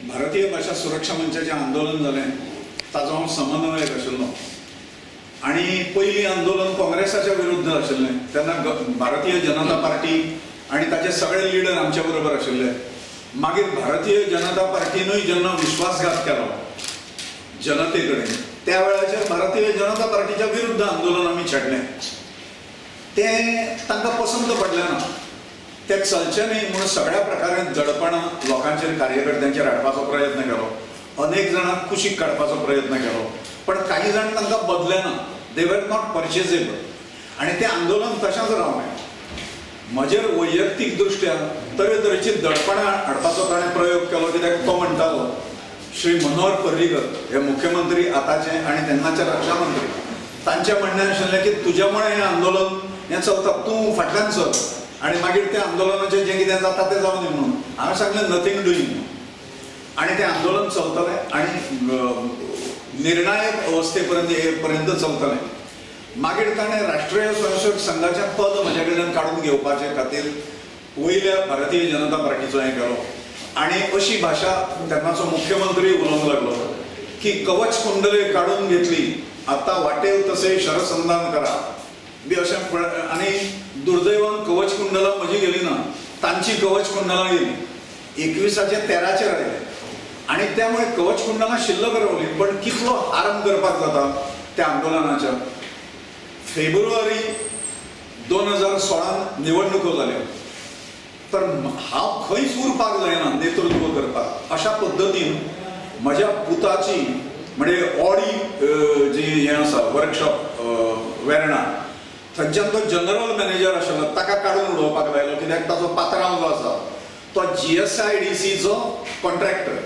भारतीय भाशा सुरक्षा मंचाचें आंदोलन जालें ताजो हांव समन्वयक आशिल्लो आनी पयलीं आंदोलन काँग्रेसाच्या विरुद्ध आशिल्लें तेन्ना भारतीय जनता पार्टी आनी ताचे सगळे लिडर आमच्या बरोबर आशिल्ले. मागीर भारतीय जनता पार्टीनूय जेन्ना विश्वासघात केलो जनते कडेन त्या वेळाचेर भारतीय जनता पार्टीच्या विरुद्ध आंदोलन आमी छेडलें. तें तांकां पसंत पडलें ना, तें चलचें न्ही म्हणून सगळ्या प्रकारे दडपणां लोकांचेर कार्यकर्त्यांचेर हाडपाचो प्रयत्न केलो, अनेक जाणांक कुशीक काडपाचो प्रयत्न केलो, पण काही जाण तांकां बदले ना, दे वर not purchasable आनी तें आंदोलन तशेंच रावलें. म्हजेर वैयक्तीक दृश्ट्या तरेतरेची दडपणां हाडपाचो ताणें प्रयोग केलो, कित्याक तो म्हणटालो श्री मनोहर पर्रीकर हे मुख्यमंत्री आतांचे आनी तेन्नाचे रक्षा मंत्री, तांचें म्हणणें आशिल्लें की तुज्या मुळे हें आंदोलन हें चलता, तूं फाटल्यान चल आनी मागीर तें आंदोलनाचें जें कितें जाता तें जावं दी म्हणून. हांवें सांगलें नथींग डुईंग आनी तें आंदोलन चलतलें आनी निर्णायक अवस्थे पर्यंत पर्यंत चलतलें. मागीर ताणें राष्ट्रीय स्वयंसेवक संघाचें पद म्हज्या कडल्यान काडून घेवपाचे खातीर वयल्या भारतीय जनता पार्टीचो हें केलो आनी अशी भाशा तेन्नाचो मुख्यमंत्री उलोवंक लागलो की कवच कुंडले काडून घेतली आतां वाटेल तसे शरसंधान करा बी अशें. आनी दुर्दैवान कवच कुंडलां म्हजी गेली ना, तांची कवच कुंडलां गेली, 21आचे 13चेर आयले आनी त्यामुळे कवच कुंडलां शिल्लक रावली. पण कितलो हार्म करपाक जाता त्या आंदोलनाच्या. फेब्रुवारी 2016 निवडणुको जाल्यो तर हांव खंयच उरपाक जायना नेतृत्व करपाक, अशा पद्दतीन म्हज्या पुताची म्हणजे ऑडी जी हें आसा वर्कशॉप वेर्णा, थंयच्यान तो जनरल मॅनेजर आशिल्लो ताका काडून उडोवपाक लायलो, कित्याक ताचो पात्रांव जो आसा तो GSIDCचो कॉन्ट्रॅक्टर,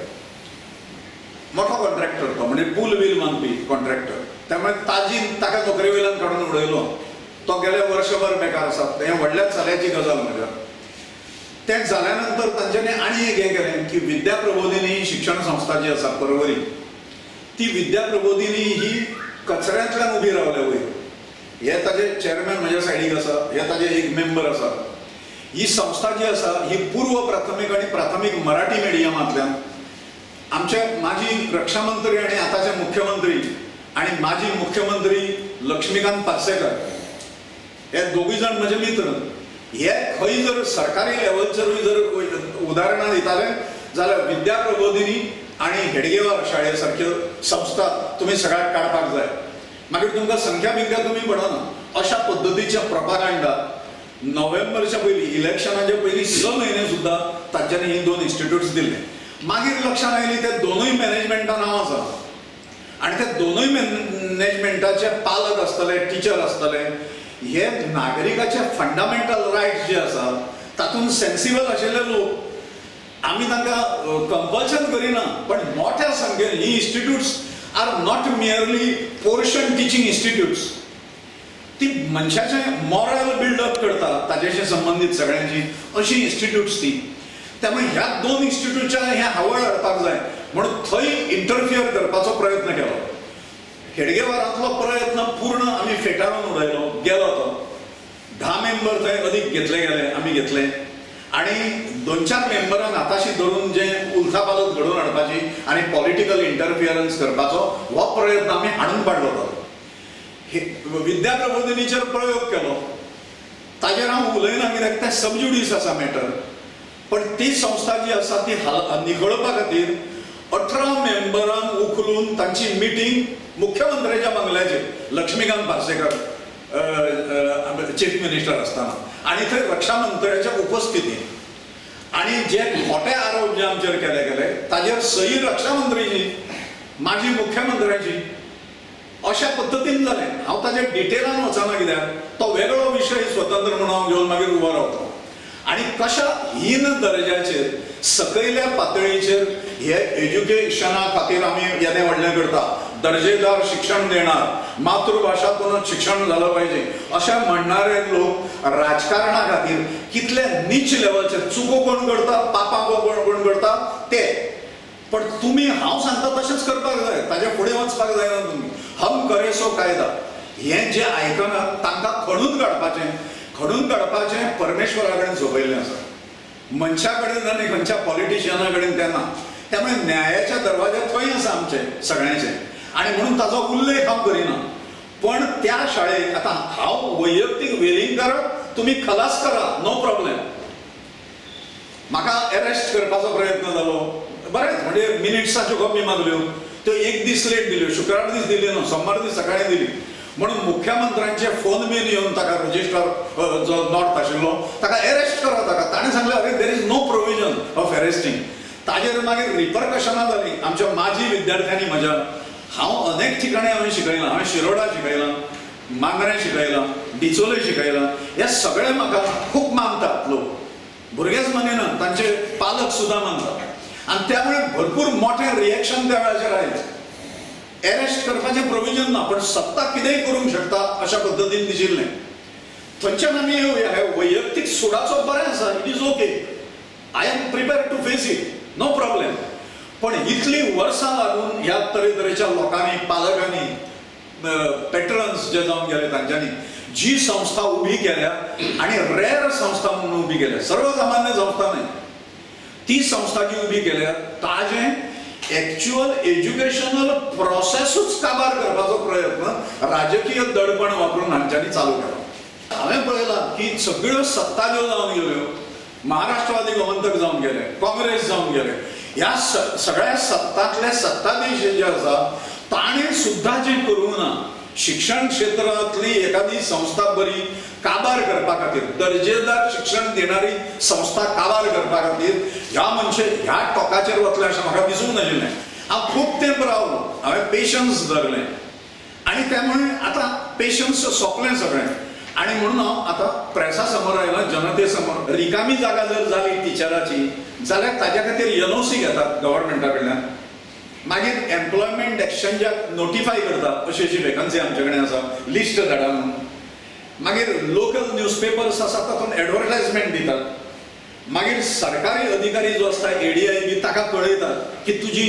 मोठो कॉन्ट्रॅक्टर तो, म्हणजे पूल बील बांदपी कॉन्ट्रॅक्टर, त्यामुळे ताजी ताका नोकरे वयल्यान काडून उडयलो. तो गेले वर्षभर बेकार आसा. हें व्हडल्या चल्याची गजाल म्हज्या. तें जाल्या नंतर तांच्यांनी आनी एक हें केलें की विद्या प्रबोधिनी शिक्षण संस्था जी आसा परवरी, ती विद्या प्रबोधिनी ही कचऱ्यांतल्यान उबी रावल्या वयर. हे ताजे चेअरमॅन म्हज्या सायडीक आसा, हे ताजे एक मेंबर आसा. ही संस्था जी आसा ही पूर्व प्राथमीक आनी प्राथमीक मराठी मिडियमांतल्यान आमचे माजी रक्षा मंत्री आनी आतांचे मुख्यमंत्री आनी माजी मुख्यमंत्री लक्ष्मीकांत पार्सेकर हे दोगूय जाण म्हजे मित्र. हे खंय जर सरकारी लेवलचेरूय जर उदाहरणां दिताले जाल्यार विद्या प्रबोधिनी आनी हेडगेवार शाळे सारक्यो संस्था तुमी सगळ्याक काडपाक जाय, मागीर तुमकां संख्या बिंख्या तुमी पडना. अशा पद्दतीच्या प्रपागांडा नोव्हेंबरच्या पयलीं इलेक्शनाच्या पयलीं 6 म्हयने सुद्दां तांच्यांनी ही 2 इन्स्टिट्यूट्स दिल्ले. मागीर लक्षात आयली ते दोनूय मॅनेजमेंटा नांव आसा आनी ते दोनूय मॅनेजमेंटाचे पालक आसतले, टिचर आसतले, हे नागरिकाचे फंडामेंटल रायट्स जे आसा तातूंत सेन्सिबल आशिल्ले लोक, आमी तांकां कंपल्शन करिना, पण मोठ्या संख्येन ही institutes are not merely portion teaching institutes, ती मनशाचें मॉरल बिल्डअप करता ताजेशी संबंदीत सगळ्यांची अशी इन्स्टिट्यूट्स ती. त्यामुळे ह्या 2 इन्स्टिट्यूटच्या हें हावळ हाडपाक जाय म्हणून थंय इंटरफियर करपाचो प्रयत्न केलो. हेडगेवारांतलो प्रयत्न पूर्ण आमी फेटाळून उडयलो, गेलो तो. 10 मेंबर थंय अदीक घेतले गेले, आमी घेतले आनी 2-4 मेंबरांक हाताशी धरून जे उलथापालथ घडोवन हाडपाची आनी पॉलिटिकल इंटरफियरन्स करपाचो हो प्रयत्न आमी हाडून पाडलो. तो हे विद्या प्रबोधिनीचेर प्रयोग केलो, ताजेर हांव उलयना कित्याक तें सबज्युडीस आसा मॅटर. पण ती संस्था जी आसा ती निखळपा खातीर 18 मेंबरांक उखलून तांची मिटींग मुख्यमंत्र्याच्या बंगल्याचेर, लक्ष्मीकांत पार्सेकर चीफ मिनिस्टर आसतना आनी थंय रक्षा मंत्र्याच्या उपस्थितीत, आनी जे खोटे आरोप जे आमचेर केले गेले ताजेर सही रक्षा मंत्रीची, माजी मुख्यमंत्र्याची, अशा पद्दतीन जालें. हांव ताजेर डिटेलान वचना कित्याक तो वेगळो विशय स्वतंत्र म्हणून हांव घेवन मागीर उबो रावतलो. आनी कशा हीन दर्जाचेर सकयल्या पातळीचेर हे एज्युकेशना खातीर आमी येदें व्हडलें करता, दर्जेदार शिक्षण देणार, मातृभाषातूनच शिक्षण झालं पाहिजे अशें म्हणणारे लोक राजकारणा खातीर कितले नीच लेवलचेर चुको कोण करता, पापां कोण कोण करता ते. पण तुमी हांव सांगता तशेंच करपाक जाय, ताज्या फुडें वचपाक जायना तुमी. हम करे सो कायदा हें जें आयकना तांकां खणून काडपाचें, खणून काडपाचें परमेश्वरा कडेन सोंपयल्लें आसा, मनशा कडेन आनी खंयच्या पॉलिटिशियना कडेन तें ना. त्यामुळे न्यायाच्या दरवाज्यात थंय आसा आमचे सगळ्यांचे आनी म्हणून ताजो उल्लेख हांव करिना. पण त्या शाळेक आतां हांव वैयक्तीक वेलिंगकाराक तुमी खलास करा, नो प्रॉब्लेम. म्हाका अरेस्ट करपाचो प्रयत्न जालो बरेंच, म्हणजे मिनिट्साच्यो कॉपी मागल्यो, त्यो एक दीस लेट दिल्यो, शुक्रार दीस दिल्यो न्हू, सोमार दीस सकाळीं दिली. म्हणून मुख्यमंत्र्यांचे फोन बीन येवन ताका रजिस्ट्रार जो नॉर्थ आशिल्लो ताका अरेस्ट करा ताका, ताणें सांगलें अरे there is no provision of arresting. ताजेर मागीर रिपरकशनां जालीं आमच्या माजी विद्यार्थ्यांनी म्हज्या. हांव अनेक ठिकाणी हांवें शिकयलां, हांवें शिरोडा शिकयलां, मांद्रें शिकयलां, डिचोले शिकयलां. हे सगळे म्हाका खूब मानतात लोक, भुरगेच मानिना, तांचे पालक सुद्दां मानतात. आनी त्यामुळे भरपूर मोठें रिएक्शन त्या वेळाचेर आयलें. अरेस्ट करपाचें प्रोविजन ना, पण सत्ता कितेंय करूंक शकता अशा पद्दतीन दिशिल्लें. थंयच्यान आमी येवया. हे वैयक्तीक सुडाचो बरें आसा, it is okay, I am prepare to face it, no problem. पण इतली वर्सां लागून ह्या तरेतरेच्या लोकांनी, पालकांनी, पेट्रन्स जे जावन गेले तांच्यांनी जी संस्था उभी केल्या आनी रेर संस्था म्हणून उभी केल्या, सर्वसामान्य संस्था न्हय, ती संस्था जी उभी केल्या ताजें एक्च्युअल एज्युकेशनल प्रोसेसूच काबार करपाचो प्रयत्न राजकीय दडपण वापरून हांच्यांनी चालू केलो. हांवें पळयलां की सगळ्यो सत्ता ज्यो जावन गेल्यो, महाराष्ट्रवादी गोमंतक जावन गेले, काँग्रेस जावन गेले, ह्या सगळ्या सत्तांतले सत्ताधीश जे आसा ताणें सुद्दां जें करूंक ना शिक्षण क्षेत्रांतली एखादी संस्था बरी काबार करपा खातीर, दर्जेदार शिक्षण देणारी संस्था काबार करपा खातीर ह्या मनशे ह्या टोकाचेर वतले अशें म्हाका दिसूंक नाशिल्लें. हांव खूब तेंप रावलो, हांवें पेशन्स धरलें आनी त्यामुळे आतां पेशन्स सोंपलें सगळें. आनी म्हणून हांव आतां प्रेसा समोर आयला, जनते समोर. रिकामी जागा जर जाली टिचराची जाल्यार ताज्या खातीर एनओसी घेतात गव्हर्मेंटा कडल्यान, मागीर एम्प्लॉयमेंट एक्सचेंजाक नोटिफाय करता अशी अशी वेकन्सी आमचे कडेन आसा, लिस्ट धाडा म्हणून. मागीर लोकल न्यूजपेपर्स आसा तातूंत एडवर्टायजमेंट दितात. मागीर सरकारी अधिकारी जो आसता एडीआय बी ताका कळयतात की तुजी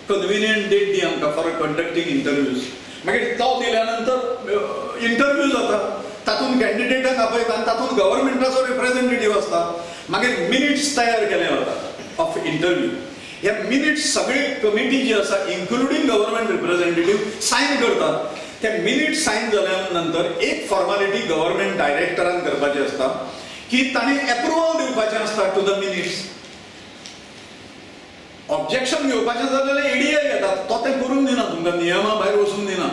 कन्विनियंट डेट दी आमकां फॉर कंडक्टींग इंटरव्यूज. मागीर तो दिल्या नंतर इंटरव्यू जाता, तातूंत कॅन्डिडेटाक आपयता आनी तातूंत गव्हर्मेंटाचो रिप्रेझेंटेटीव आसता. मागीर मिनिट्स तयार केले वता ऑफ इंटरव्यू. हे मिनिट्स सगळी कमिटी जी आसा इन्क्लुडींग गव्हर्मेंट रिप्रेझेंटेटीव सायन करतात. ते मिनिट सायन जाल्या नंतर एक फॉर्मालिटी गव्हर्मेंट डायरेक्टरान करपाची आसता की ताणें एप्रुवल दिवपाचें आसता टू the minutes. Objection घेवपाचें जाल्यार एडीआय घेतात, तो तें करूंक दिना, तुमकां नियमा भायर वचूंक दिना.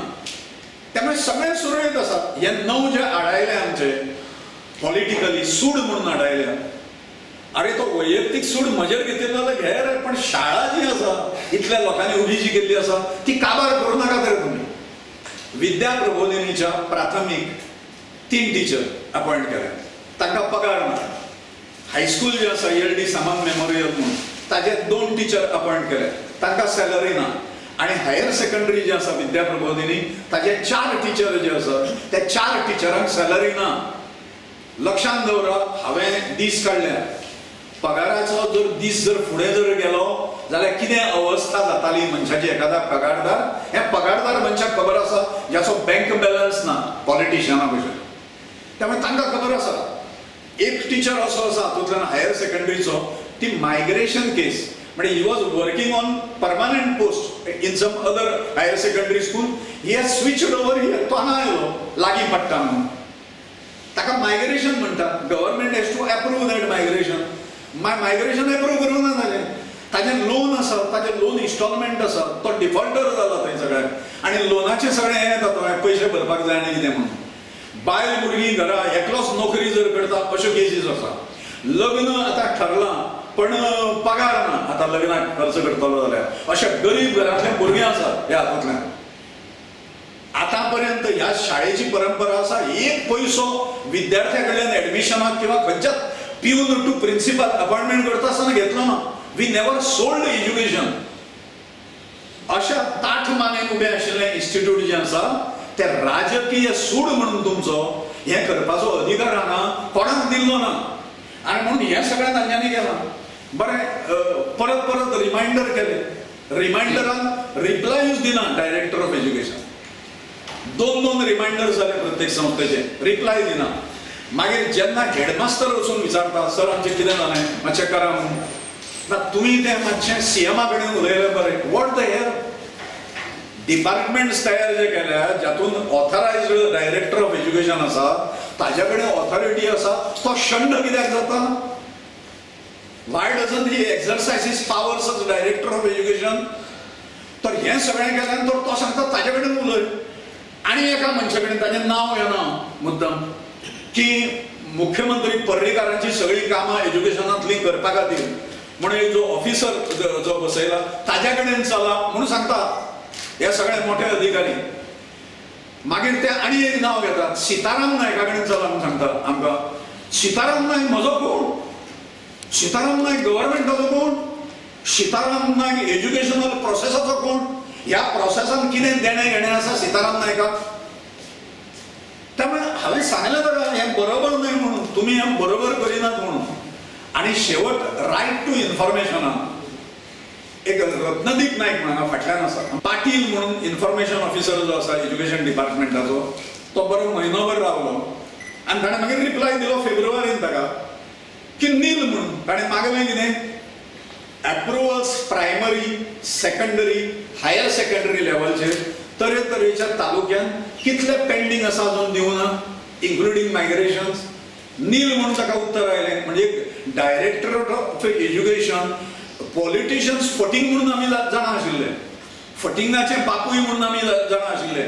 त्यामुळे सगळें सुरळीत आसा. हे 9 जे आडायले आमचे पॉलिटिकली सूड म्हणून आडायल्या, अरे तो वैयक्तीक सूड म्हजेर घेतिल्लो जाल्यार घे रे, पण शाळा जी आसा इतल्या लोकांनी उभी जी केल्ली आसा ती काबार करूं नाका तरी तुमी. विद्या प्रबोधिनीच्या प्राथमीक 3 टिचर अपॉयंट केले, तांकां पगार ना. हायस्कूल जे आसा एल डी सामंत मेमोरियल म्हणून ताजे 2 टिचर अपॉयंट केले, तांकां सॅलरी ना. आनी हायर सेकंडरी जे आसा विद्या प्रबोधिनी ताजे 4 टिचर जे आसा त्या 4 टिचरांक सॅलरी ना. लक्षांत दवरा, हांवें दीस काडल्या, पगाराचो जर दीस जर फुडें जर गेलो जाल्यार कितें अवस्था जाताली मनशाची. एखादा पगारदार, हे पगारदार मनशाक खबर आसा ज्याचो बँक बॅलन्स ना पॉलिटिशियना भशेन, त्यामुळे तांकां खबर आसा. एक टिचर असो आसा हातूंतल्यान हायर सेकंडरीचो, ती मायग्रेशन केस, म्हणजे he was working on permanent post in some other higher secondary school, he has switched over here. तो हांगा आयलो लागीं पडटा म्हणून, ताका मायग्रेशन म्हणटात. Government has to approve that migration. Migration approve करूंक ना ताजें, ताजें लोन आसा, ताजें लोन इन्स्टॉलमेंट आसा, तो डिफॉल्टर जाला थंय सगळ्याक आनी लोनाचें सगळें हें येता, पयशे भरपाक जाय आनी कितें म्हणून. बायल भुरगीं घरा, एकलोच नोकरी जर करता अश्यो केसीस आसा. लग्न आतां ठरलां पण पगार ना, आतां लग्नाक खर्च करतलो जाल्यार, अशा गरीब घरांतले भुरगीं आसा ह्या हातूंतल्यान. आतां पर्यंत ह्या शाळेची परंपरा आसा, एक पयसो विद्यार्थ्या कडल्यान एडमिशनाक किंवा खंयच्याच पिवन टू प्रिन्सिपल अपॉइंटमेंट करता आसतना घेतलो ना. We never sold education. अशा ताठ मानेन उबें आशिल्लें इन्स्टिट्यूट जें आसा तें राजकीय सूड म्हणून तुमचो हें करपाचो अधिकार हांगा कोणाक दिल्लो ना आनी म्हणून हें सगळें तांच्यांनी केलां. बरें, परत परत रिमायंडर केले, रिमायंडरान रिप्लायूच दिना डायरेक्टर ऑफ एज्युकेशन. 2-2 रिमायंडर जाले प्रत्येक संस्थेचे, रिप्लाय दिना. मागीर जेन्ना हेडमास्टर वचून विचारता, सर आमचें कितें जालें, मातशें करा म्हणून, ना तुमी तें मातशें सीएमा कडेन उलयलें बरें. What the hell, departments तयार जे केल्या जातून ऑथरायज्ड डायरेक्टर ऑफ एज्युकेशन आसा, ताज्या कडेन ऑथॉरिटी आसा, तो शंड कित्याक जाता? Why doesn't he exercise his powers as director of education? तर हें सगळें केल्यान तर तो सांगता ताजे कडेन उलय. आनी एका मनशा कडेन, ताजें नांव येना मुद्दम, की मुख्यमंत्री पर्रीकारांची सगळीं कामां एज्युकेशनांतलीं करपा खातीर म्हणून एक जो ऑफिसर जो बसयला ताज्या कडेन चला म्हणून सांगता हे सगळे मोठे अधिकारी. मागीर ते आनी एक नांव घेतात, सीताराम नायका कडेन चला म्हणून सांगता आमकां. सीताराम नायक म्हजो कोण? सीताराम नायक गव्हर्मेंटाचो कोण? सीताराम नायक एज्युकेशनल प्रोसेसाचो कोण? ह्या प्रोसेसान कितें देणें घेणें आसा सीताराम नायकाक? त्यामुळे हांवें सांगलें ताका हें बरोबर न्हय म्हणून, तुमी हें बरोबर करिनात म्हणून. आनी शेवट रायट टू इन्फॉर्मेशनान एक रत्नदीप नायक म्हणून हांगा फाटल्यान आसा, पाटील म्हणून इन्फॉर्मेशन ऑफिसर जो आसा एज्युकेशन डिपार्टमेंटाचो, तो बरो म्हयनोभर रावलो आनी ताणें मागीर रिप्लाय दिलो फेब्रुवारीन ताका की नील म्हणून. ताणें मागलें कितें, approvals primary, secondary, higher secondary लेवलचेर तरेतरेच्या तालुक्यान कितले पेंडींग आसा अजून दिवना, इन्क्लुडींग मायग्रेशन्स. नील म्हणून ताका उत्तर आयलें. म्हणजे डायरेक्टरेट ऑफ एज्युकेशन पॉलिटिशियन्स फटींग म्हणून आमी जाणा आशिल्ले, फटिंगाचे बापूय म्हणून आमी जाणा आशिल्ले.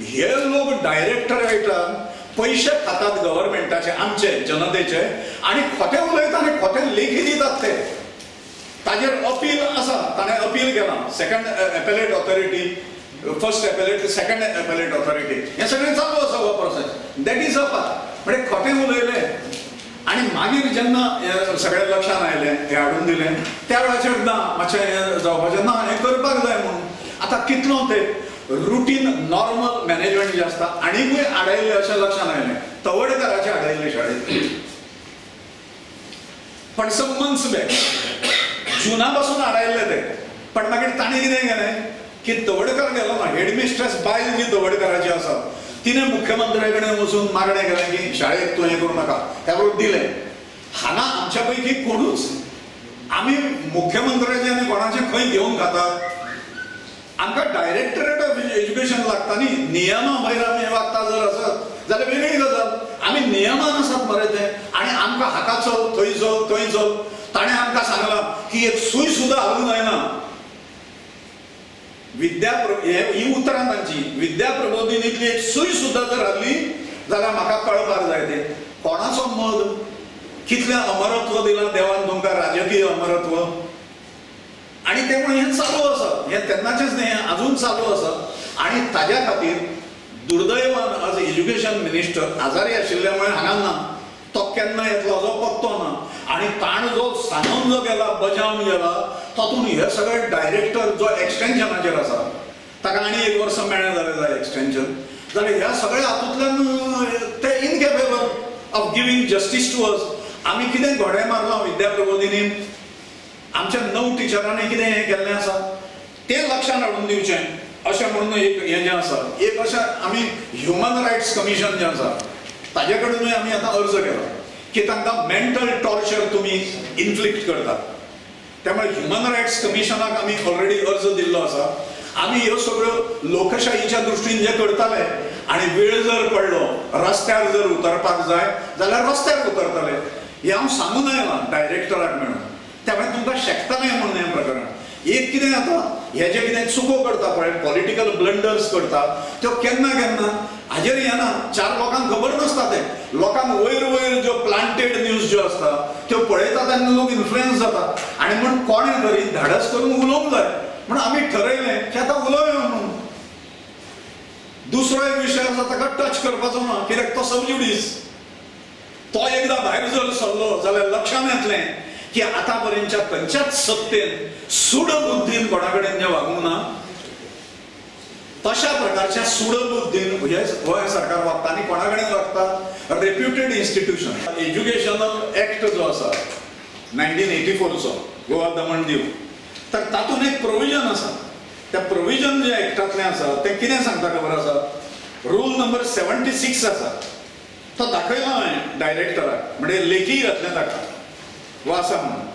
हे लोक डायरेक्टरेटान पयशे खातात गव्हर्मेंटाचे, आमचे जनतेचे, आनी खोटे उलयता आनी खोटे लेखी दितात ते. ताजेर अपील आसा, ताणें अपील केलां, second appellate authority, first appellate, second appellate authority, हें सगळें चालू आसा हो process. That is a part. म्हणजे खोटें उलयलें आनी मागीर जेन्ना हें सगळें लक्षांत आयलें, हें हाडून दिलें, त्या वेळाचेर ना मातशें हें जावपाचें ना, हें करपाक जाय म्हणून. आतां कितलो तेंप रुटीन नॉर्मल मॅनेजमेंट जें आसता, आनीकूय आडायल्लें अशें लक्षांत आयलें. तवडकाराचें आडायल्लें शाळेंत, पण सम मंथ्स बॅक, जुना पासून आडायल्ले ते. पण मागीर ताणें कितें केलें की तवडकर गेलो ना, हेडमिस्ट्रेस बायल जी तवडकाराची आसा तिणें मुख्यमंत्र्या कडेन वचून मागणें केलें की शाळेक तूं हें करूं नाका, त्या बरोबर दिलें. हांगा आमच्या पैकी कोणूच आमी मुख्यमंत्र्याचे आनी कोणाचे खंय घेवन खातात? आमकां डायरेक्टरेट ऑफ एज्युकेशन लागता न्ही. नियमा भायर आमी वागता जर आसत जाल्यार वेगळी गजाल. आमी नियमान आसात मरे ते. आनी आमकां हाका चल, थंय चल, थंय चल. ताणें आमकां सांगलां की एक सूय सुद्दां हालूंक जायना. विद्या ही उतरां तांची, विद्या प्रबोधिनीतली एक सूय सुद्दां जर हाल्ली जाल्यार म्हाका कळपाक जाय. ते कोणाचो मद? कितलें अमरत्व दिलां देवान तुमकां, राजकीय अमरत्व. आणि त्यामुळे हें चालू आसा, हें तेन्नाचेच न्ही, हें अजून चालू आसा. आणि ताज्या खातीर दुर्दैवान आज एज्युकेशन मिनिस्टर आजारी आशिल्ल्या मुळे हांगा ना. तो केन्ना येतलो हाजो पत्तो ना. आणि ताणें जो सांगून जो गेला, बजावन गेला, तातूंत हे सगळे डायरेक्टर जो एक्सटेन्शनाचेर आसा, ताका आनी एक वर्स मेळ्ळें जाल्यार जाय एक्सटेन्शन जाल्यार, ह्या सगळ्या हातूंतल्यान ते incapable of giving justice to us. आमी कितें घोडे मारलां विद्या प्रबोधिनीन? आमच्या 9 टिचरांनी कितें हें केल्लें आसा तें लक्षांत हाडून दिवचें अशें म्हणून एक हें जें आसा, एक अशें आमी ह्युमन रायट्स कमिशन जें आसा ताजे कडेनूय आमी आतां अर्ज केला की तांकां मेंटल टॉर्चर तुमी इन्फ्लिक्ट करतात. त्यामुळे ह्युमन रायट्स कमिशनाक आमी ऑलरेडी अर्ज दिल्लो आसा. आमी ह्यो सगळ्यो लोकशाहीच्या दृश्टीन जे करताले आनी वेळ जर पडलो रस्त्यार जर उतरपाक जाय जाल्यार रस्त्यार उतरतले, हें हांव सांगून आयलां डायरेक्टराक मेळून. त्यामुळे तुमकां शकता न्हय म्हणून हें प्रकरण एक कितें जाता, हे जे कितें चुको करता पळय, पॉलिटिकल ब्लंडर्स करता, त्यो केन्ना केन्ना हाजेर येना, चार लोकांक खबर नासता. ते लोकांक वयर वयर ज्यो प्लांटेड न्यूज ज्यो आसता त्यो पळयतात आनी लोक इन्फ्लुएन्स जाता. आनी म्हण कोणें तरी धाडस करून उलोवंक जाय म्हण आमी ठरयलें की आतां उलोवया म्हणून. दुसरो एक विशय आसा, ताका टच करपाचो ना, कित्याक तो सबज्युडीस. तो एकदां भायर जर सरलो जाल्यार लक्षांत येतलें की आतां पर्यंतच्या खंयच्याच सत्तेन सूडबुद्धीन कोणा कडेन जें वागूंक ना, तशा प्रकारच्या सूडबुद्धीन हे गोंय सरकार वागता. आनी कोणा कडेन वागता? Reputed institution. एज्युकेशनल एक्ट जो आसा 1984चो, गोवा दमण दीव, तर तातूंत एक प्रोविजन आसा. त्या प्रोविजन जे एक्टांतलें आसा तें कितें सांगता खबर आसा? रूल नंबर 76 आसा, तो दाखयला हांवें डायरेक्टराक, म्हणजे लेखी घातलें ताका, हो आसा म्हणून.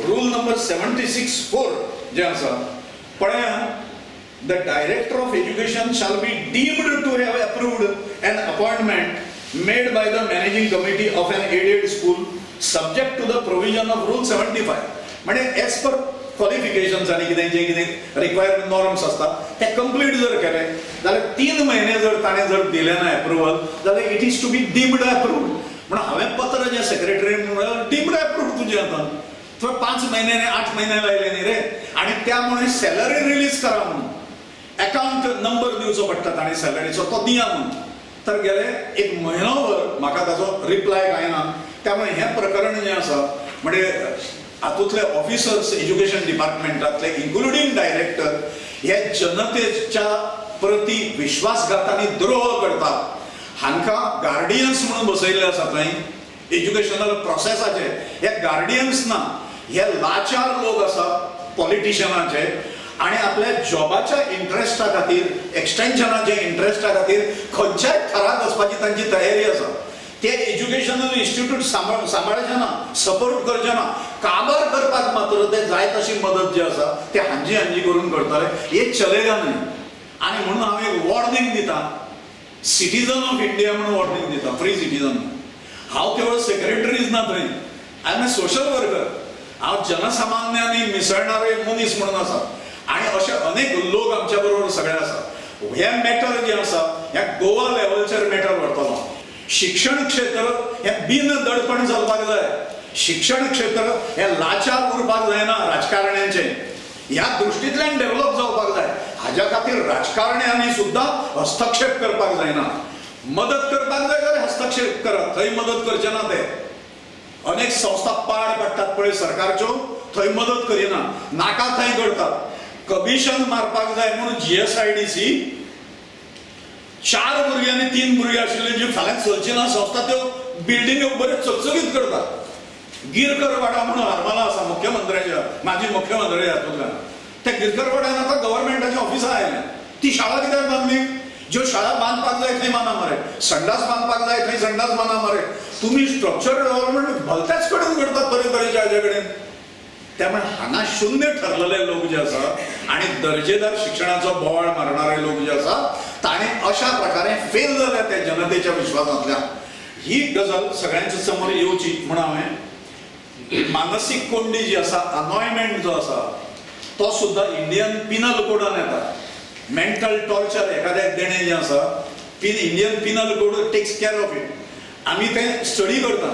रूल नंबर 76(4) जे आसा पळया, the director of education shall be deemed to have approved an appointment made by the managing committee of an aided school subject to the provision of rule 75. म्हणजे एज पर क्वॉलिफिकेशन्स आनी कितें जें कितें required norms आसता ते complete जर केले जाल्यार 3 म्हयने जर ताणें जर दिलें ना एप्रुवल जाल्यार it is to be deemed approved. म्हणून हांवें पत्र जें सेक्रेटरी म्हणल्यार डिम्ड एप्रूव्ड तुजें आतां तुवें 5 म्हयने न्ही 8 म्हयने लायले न्ही रे, आनी त्यामुळे सॅलरी रिलीज करा म्हणून अकाउंट नंबर दिवचो पडटा ताणें सॅलरीचो, तो दिया म्हणून. तर गेले 1 म्हयनोभर म्हाका ताचो रिप्लाय कांय ना. त्यामुळे हें प्रकरण जें आसा म्हणजे हातूंतले ऑफिसर्स एज्युकेशन डिपार्टमेंटांतले इन्क्लुडींग डायरेक्टर हे जनतेच्या प्रती विश्वासघात आनी द्रोह करतात. हांकां गार्डियन्स म्हणून बसयल्ले आसा थंय एज्युकेशनल प्रोसेसाचे. हे गार्डियन्स ना, हे लाचार लोक आसात पॉलिटिशियनाचे आनी आपल्या जॉबाच्या इंट्रस्टा खातीर, एक्सटेन्शनाच्या इंट्रस्टा खातीर खंयच्याय थराक वचपाची तांची तयारी आसा. ते एज्युकेशनल इन्स्टिट्यूट सांबाळचे ना, सपोर्ट करचे ना, काबार करपाक मात्र ते जाय तशी मदत जी आसा ते हांजी हांजी करून करतले. हे चलेगा न्हय. आनी म्हणून हांव एक वॉर्निंग दिता, सिटीजन ऑफ इंडिया म्हणून वॉर्निंग दिता, फ्री सिटीजन. हांव केवळ सेक्रेटरीज ना थंय, I am a social worker. हांव जनसामान्यांनी मिसळणारो एक मनीस म्हणून आसा आनी अशे अनेक लोक आमच्या बरोबर सगळे आसा. हे मॅटर जें आसा ह्या गोवा लेवलचेर मॅटर व्हरतलो. शिक्षण क्षेत्र हें बिन दडपण चलपाक जाय. शिक्षण क्षेत्र हें लाचार उरपाक जायना राजकारण्यांचें. ह्या दृश्टींतल्यान डेव्हलप जावपाक जाय. हाज्या खातीर राजकारण्यांनी सुद्दां हस्तक्षेप करपाक जायना. मदत करपाक जाय जाल्यार हस्तक्षेप करात, थंय मदत करचे ना ते. अनेक संस्था पाड पडटात पळय सरकारच्यो, थंय मदत करिना, नाका थंय करतात. कमिशन मारपाक जाय म्हणून GSIDC 4 भुरगीं आनी 3 भुरगीं आशिल्ली जी फाल्यां चलची ना संस्था, त्यो बिल्डिंग्यो बऱ्यो चकचकीत करतात. गिरकरवाडा म्हणून हरमला आसा मुख्यमंत्र्याच्या, माजी मुख्यमंत्र्याच्या हातूंतल्यान, त्या गिरकरवाड्यान आतां गव्हर्मेंटाची ऑफिसां आयल्या. ती शाळा कित्याक बांदली? ज्यो शाळा बांदपाक जाय थंय बांदा मरे, संडास बांदपाक जाय थंय संडास बांदा मरे. तुमी स्ट्रक्चर डेव्हलपमेंट भलत्याच कडेन करतात तरेतरेच्या हाजे कडेन. त्यामुळे हांगा शून्य ठरलेले लोक जे आसा आनी दर्जेदार शिक्षणाचो बोवाळ मारणारे लोक जे आसा ताणें अशा प्रकारे फेल जाल्या त्या जनतेच्या विश्वासांतल्यान. ही गजाल सगळ्यांच्या समोर येवची म्हणून हांवें मानसीक कोंडी जी आसा, अनॉयमेंट जो आसा तो सुद्दां इंडियन पिनल कोडान येता. मेंटल टॉर्चर एखाद्याक देणें जें आसा, Indian Penal Code takes care of it. आमी तें स्टडी करता.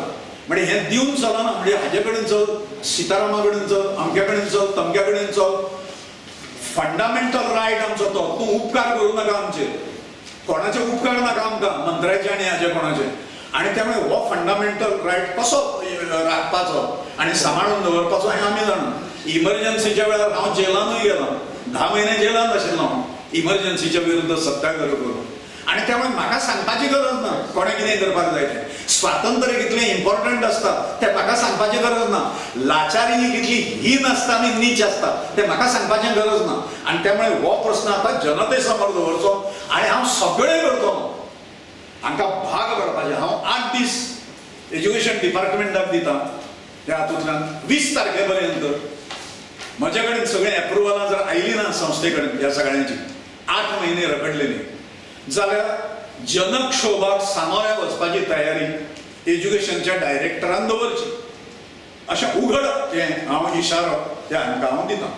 म्हणजे हें दिवन चलना, म्हणजे हाजे कडेन चल, सीतारामा कडेन चल, अमक्या कडेन चल, तमक्या कडेन चल. फंडामेंटल रायट आमचो तो. तूं उपकार करूं नाका आमचेर, कोणाचे उपकार नाका आमकां, मंत्र्याचे आनी हाजे कोणाचे. आनी त्यामुळे हो फंडामेंटल रायट कसो राखपाचो आनी सांबाळून दवरपाचो हें आमी जाणा. इमर्जन्सीच्या वेळार हांव जेलानूय गेलो, 10 म्हयने जेलान आशिल्लो हांव इमर्जन्सीच्या विरुद्ध सत्याग्रह करून. आनी त्यामुळे म्हाका सांगपाची गरज ना कोणें कितें करपाक जाय तें. स्वातंत्र्य कितलें इम्पॉर्टंट आसता तें म्हाका सांगपाची गरज ना. लाचारी कितली हीन आसता आनी नीच आसता तें म्हाका सांगपाची गरज ना. आनी त्यामुळे हो प्रस्न आतां जनते समोर दवरचो आनी हांव सगळें करतलो हांकां भाग पडपाचें. हांव 8 दीस एज्युकेशन डिपार्टमेंटाक दिता, त्या हातूंतल्यान 20 तारखे पर्यंत म्हजे कडेन सगळीं एप्रुवलां जर आयली ना संस्थे कडेन ह्या सगळ्यांची, 8 म्हयने रखडलेली जाल्यार जनक्षोभाक सामोऱ्या वचपाची तयारी एज्युकेशनच्या डायरेक्टरान दवरची, अशें उघड हें हांव इशारो त्या हांकां हांव दितां.